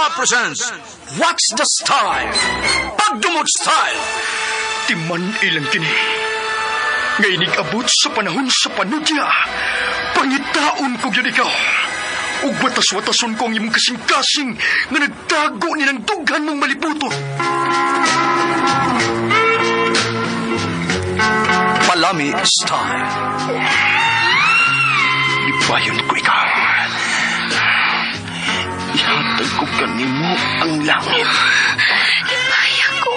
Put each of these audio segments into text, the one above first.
Drama presents What's the Style? Pagdumot Style! Timan ilang kini. Nga inig-abot sa panahon sa panudya. Pangitaon ko gyud ikaw. Ug watas-watason ko ang imong kasing-kasing nga nagtago ni ng dughan mong malibuto. Palami Style. Ibayon ko ikaw. Ihatag ko kanimo ang langit. Lipay ako.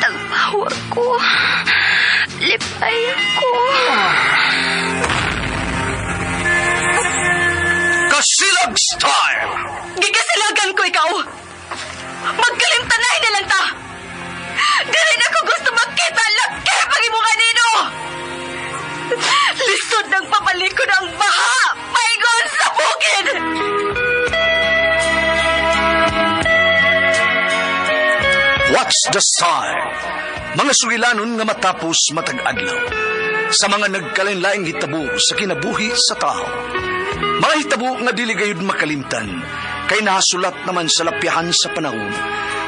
Tagpaw ako. Lipay ako. Kasilag Style! Gigasilagan ko ikaw. Magkalimtanay na lang ta. Dili na ko gusto makita laki pag imo kanino. Lisod ng papalikod ang baha. Paingon sa bukid. What's the Style? Mga sugilanon nga matapos matag adlaw. Sa mga nagkalain-laing hitabo sa kinabuhi sa tao. Mga hitabo nga dili gayud makalimtan kay nahasulat naman sa lapyahan sa panahon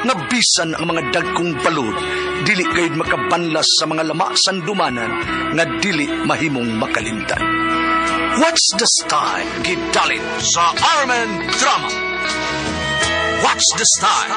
nga bisan ang mga dagkong balod dili gayud makabanlas sa mga lama sandumanan nga dili mahimong makalimtan. What's the Style? Gidalit sa Armen Drama. What's the Style?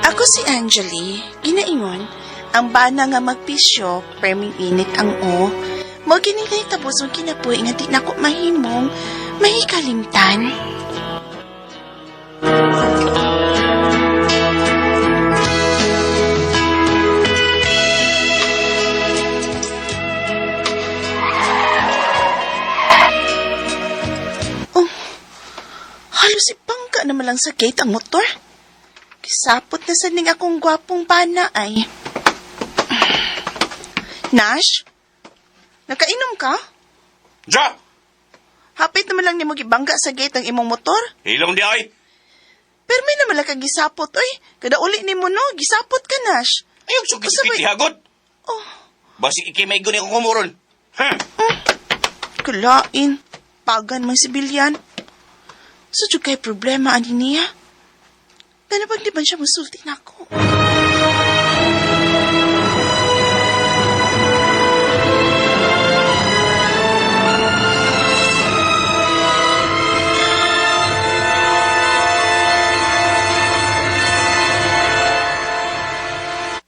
Ako si Angeli, ginaingon, ang bana nga magpisyo, perming init ang o. Mo gini na tapos ang kinabuhi nga di nako mahimong, mahikalimtan. Oh, halos ipangka naman lang sa gate ang motor. Kisapot na sa ning akong gwapong bana ay. Nash? Nakainom ka? Ja! Hapit naman lang nimo gibangga sa gate ang imong motor. Hilong di ay! Pero may naman lang kang gisapot, oy. Kada uli nimo no, gisapot ka, Nash. Ayaw, sugit-sugit Usa ba- hagot! Oh, Basig ikay may guni akong kumuron. Ha? kalain. Pagan mang sibilyan. Sa so, kay problema ani niya. Gana pag di ba siya musulti nako?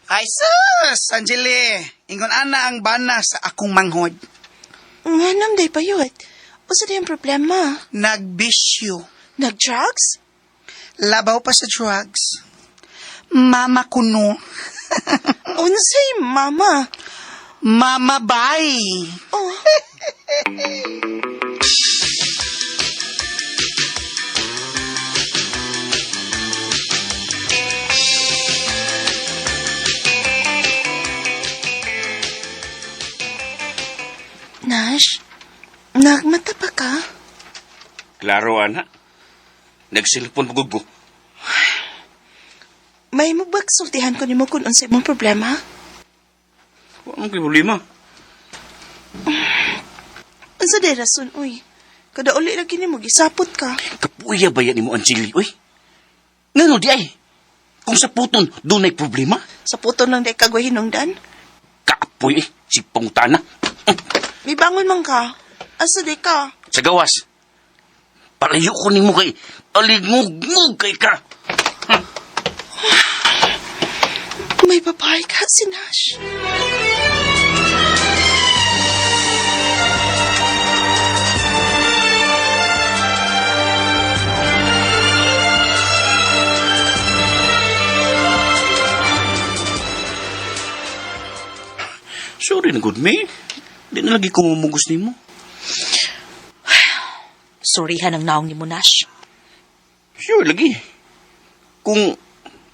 Ay sus, Angeli, ingon ana ang bana sa akong manghod. Nga nam day payot. Usa day ang problema? Nagbisyo, Nag-drugs? labaw pa sa drugs. Mama kuno, Unsay mama? mama bye. Oh. Nash, nagmata pa ka? Klaro, ana. Nagsilpon pagod ko. May mabagsultihan ko nimo kung unsay mong problema? Anong problema? Unsa day rason, uy? Kada uli lagi nimo gisapot ka. Kapuya ba yan mo, Angeli, uy? Ngano di ay? Kung sa puton, doon ay problema? Sa puto lang day kagoy hinungdan. Kaapoy eh, si pangutana. Mibangon man ka. Asa day ka? Sa gawas, palayo ko nimo kay aligmugmug kay ka. May babae ka si Nash. Sorry na good me. Di na lagi kumumugos nimo. Sorihan ang naong ni mo, Nash. Sure lagi. Kung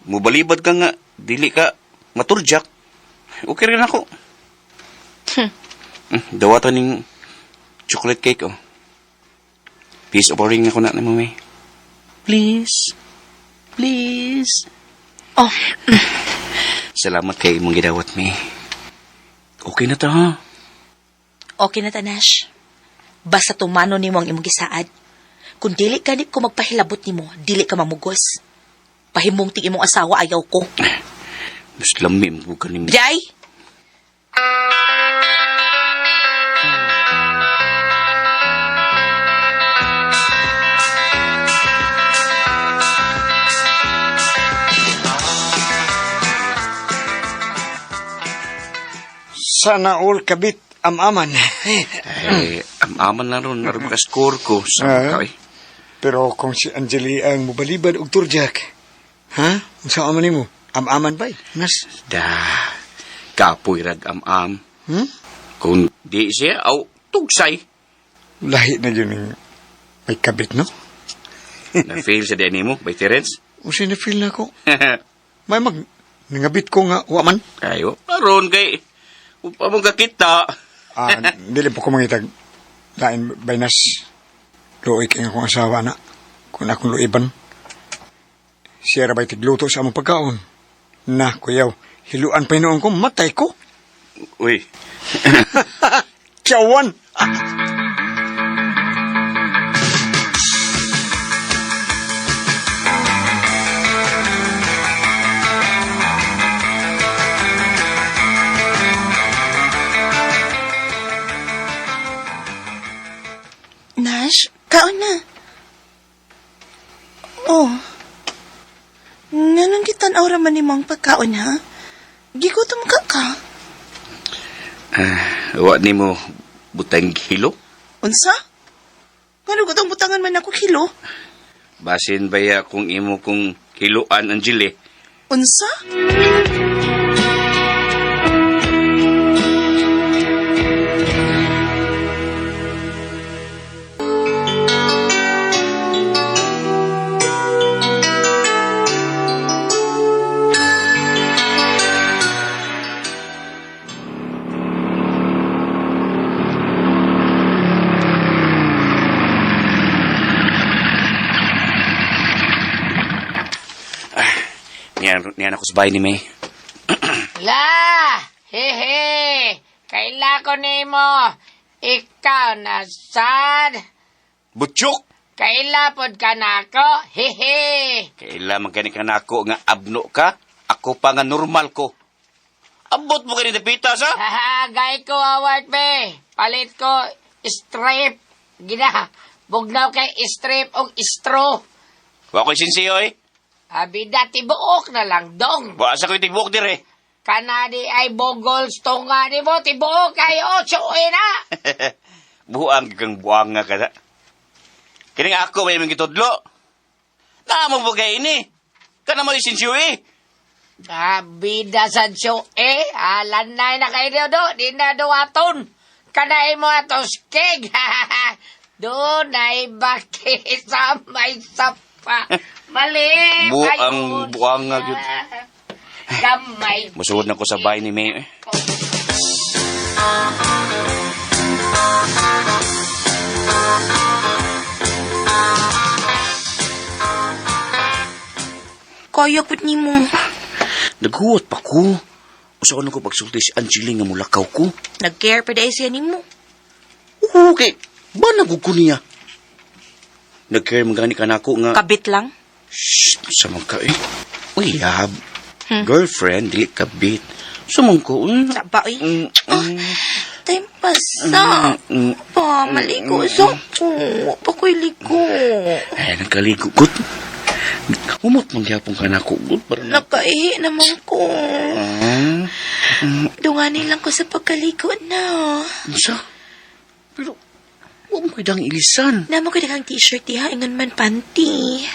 mubalibad ka nga, dili ka maturjak, okay rin ako. Dawatan ning chocolate cake, oh. Peace offering ako na nimo, May. Please. Please. Oh, Salamat kay imong gidawat, May. Okay na ta, ha? okay na ta, Nash. Basta tumano nimo ang imong gisaad. Kung dili ka ni ko magpahilabot nimo, dili ka mamugos. Pahimong ting imong asawa ayaw ko. Mas lami mo ka ni Jay! Sana all kabit amaman. Eh, amaman na ron, aron ka score ko sa Ah. kay. Pero kung si Angeli ang mubalibad og turjak, ha? Unsa man nimo? Amaman bay? Nas. Da, kapoy rag am-am. Hmm? Kung di siya, aw, tugsay. Lahi na yun ang may kabit, no? Na-fail sa DNA mo, by Terence. Unsa na feel na ako? May mag nangabit ko nga wa man. Ayo, aron kay, upa mong kakita. Ah, dili po ko mangitag lain bay nas. Luoy kay akong asawa na. Kung akong luiban. Siya ra bay tigluto sa among pagkaon. Na, kuyaw, hiluan pa noon ko, matay ko. Uy, Tiyawan! Nash, kaon na. Oh. Nganong gitan-aw ra man nimo ang pagkaon ha? Gigutom ka ka. wa ni mo butang hilo? Unsa? Ngano gutong butangan man ako kilo? Basin baya kung imo kong hiluan, Angeli. Unsa? Niyan ako sa bahay ni May. La! Hehe! Kaila ko nimo. Ikaw na sad. Butchok! Kaila pod ka nako. Hehe! Kaila man gani ka nako nga abno ka, ako pa nga normal ko. Abot mo kini dapitas, ha? Haha, gay ko award be. Palit ko strip. Gina, bugnaw kay strip og straw. Wa ko'y sinsiyo, eh. Abi tibuok na lang dong. Wa sa ko'y tibok dire. Kanadi ay bogol stunga ni mo tibuok ay otso na. Buang kang buang nga kada. Kining ako may imong gitudlo. Naamo mo kay ini. Kana mo sinsiyo, eh. Abida sa eh, alan na na kayo do, di na duwaton. Kanay mo ato skeg. Doon ay baki sa may sapa. Mali. Buang, buang nga gyud. Gamay. Musuod na ko sa bahay ni May. Eh. Kaya pud nimo. Naghuwat pa ko. Usa ko ko pagsulti si Angeli nga mulakaw ko. Nag-care pa dahil siya nimo. Okay. Ba nagug ko niya? Nag-care man gani ka nako nga. Kabit lang. Shh, sa man ka eh. Uy, yab. Girlfriend, dili kabit. Sumong ko. Saba oy. Mm, mm, Time pasa. mm. Pa, maligo sa ko. Pa ko'y ligo. Ay, nagkaligo. Good. Umot man gyapon ka nako. Good. Para na. Nakaihi naman ko. Ah, Dunganin lang ko sa pagkaligo na. unsa? Pero, wa mo kay dang ilisan. Namo ko daghang t-shirt diha, ingon man panty.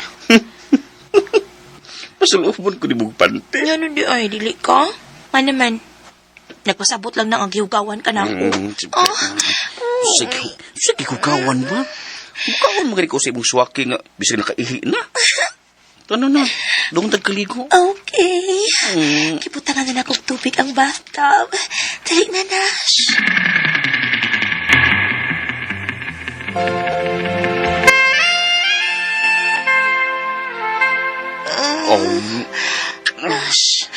Pasulubon ko ni mong pante. Ngano di ay, dili ka? Man naman. Nagpasabot lang nang ang gihugawan ka na ako. Mm, sige, sige, kukawan ba? Kukawan mo gani ko sa imong suwaki nga bisag nakaihi na. Ano na? Doon tagkaligo. Okay. Kibutangan na akong tubig ang bathtub. Dali na, Nash. Oh, Nash.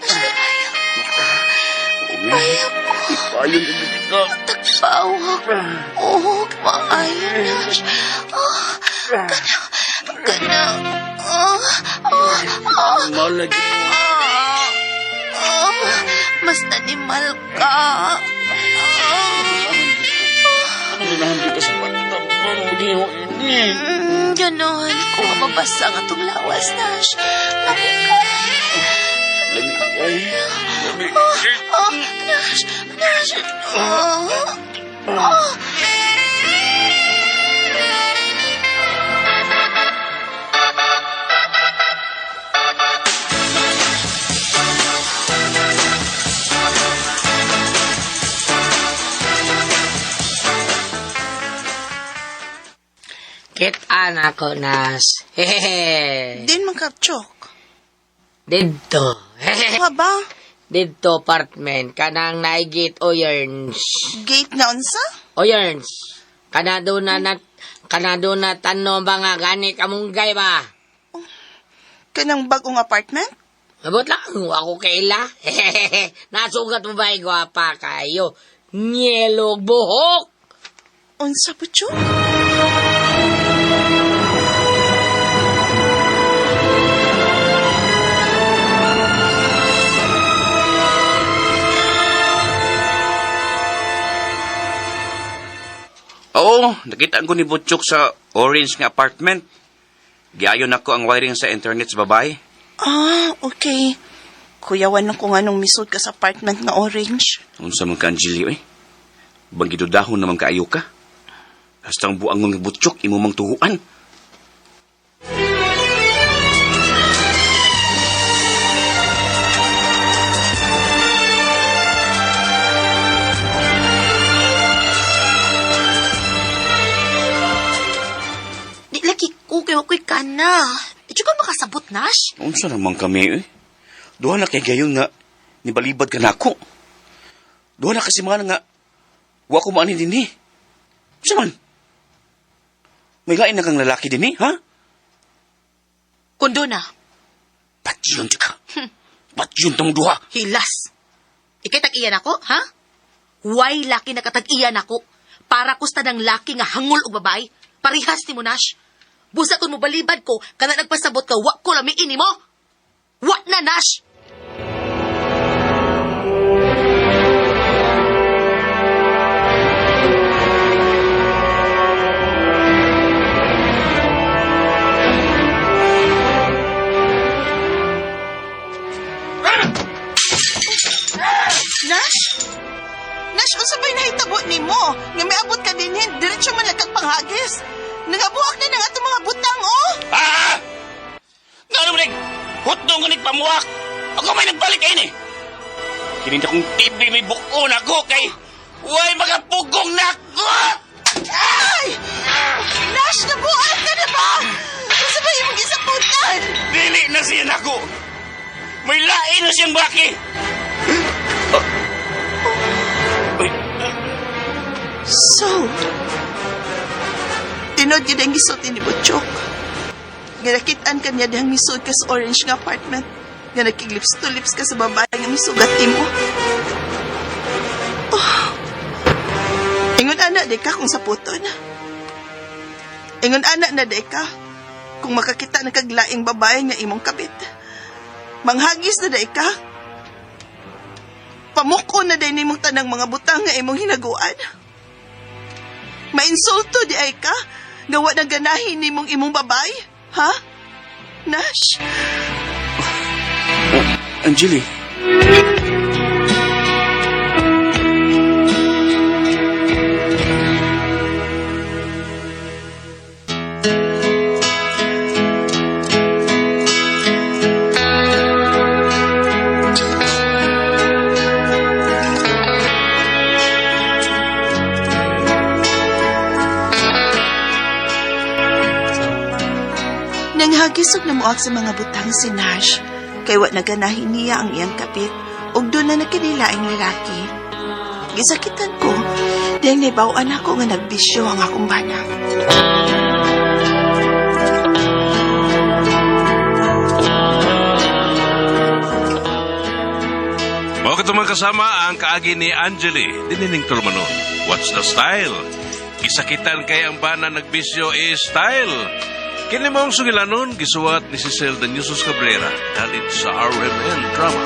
Nash, kaya ko. Kaya ko. ayun na ka. Tagpawag. Oh, maayo, Nash. Oh, kana, kana. Oh, oh, oh. Malagi. Ah, ah, mas animal ka. Ah, Ano na dito sa bathtub? Ano mo ini? ganon. Kung mabasa ang atong lawas, Nash. Lami ka. Lami ay. Lami. Oh, Nash, Nash. Oh, oh. Kita na ako, Nas. Hehehe. Din man ka, Chok. Dito. Hehehe. Nga ba? Dito apartment. Kanang naigit oyerns. Gate na unsa? Oyerns. Kanado na nat kanado na tanno ba nga gani kamunggay ba? Kanang bagong apartment? Abot lang, ako kaila. Hehehe. Nasugat mo ba, gwapa kayo? Nyelog buhok! Unsa po, Chok? Oo, nakita ko ni Butchok sa orange nga apartment. Giayon ako ang wiring sa internet sa babae. Ah, okay. Kuyawan na kung anong misod ka sa apartment nga orange. Unsa man ka, Angelio, eh. Bangidudahon naman kaayo ka. Hasta ang buang ng Butchok, imo mang tuhuan. Di lagi ko, kay wakoy ka na. Di ka makasabot, Nash. Unsa naman kami, eh. Duha na kay gayon nga, nibalibad ka nako. Duha na kasi mga nga, wa ko maani din eh. Unsa man? May lain na kang lalaki din eh, ha? Kundo na. Patyon ka. Patyon tong duha. Hilas. Ikay tag-iyan ako, ha? Why laki nakatag-iyan ako? Para kusta ng laki nga hangol og babae. Parihas ni mo, Nash. Busa kung mobalibad ko, kana nagpasabot ka, wa ko lamiin nimo. Wa na, Nash! Nash? Nash, unsa ba'y nahitabo nimo? Nga miabot ka dinhin, diretso man lang kag panghagis. Nagabuak na ng atong mga butang, oh! Ah! Nga naman eh, hutdong ka pamuak. Ako may nagbalik kayo eh. Kininda kong TV may bukon ako kay... Uy, mga pugong nako! Ay! Nash, nabuak ka na ba? Unsa ba imong gisaputan? Dili na siya nako. May lain na siyang baki. Uy, So, tinod yun ang gisulti ni Butchok. Nga nakitaan ka niya dihang misuod ka sa orange nga apartment. Nga nakiglips to lips ka sa babae nga misugat nimo. Oh. Ingon ana di ka kung saputon. Ingon ana na di ka kung makakita na kaglaing babae nga imong kabit. Manghagis na di ka. Pamuko na day nimong tanang mga butang nga imong hinaguan. Mainsulto di ay ka? Gawa na ganahin nimong imong babay? Ha? Nash? Anjali. Ninghagis og namuak sa mga butang si Nash, kay wa naganahin niya ang iyang kapit ug doon na nakinilaing lalaki. Gisakitan ko, dahil nahibaw-an ako nga nagbisyo ang akong bana. Mao kato, mga kasama, ang kaagi ni Angeli, dinining tulumanon. What's the style? Gisakitan kay ang bana, nagbisyo is style. Kini maong sugilanon, gisuwat ni Cecil Danyusos Cabrera, dalit sa RMN Drama.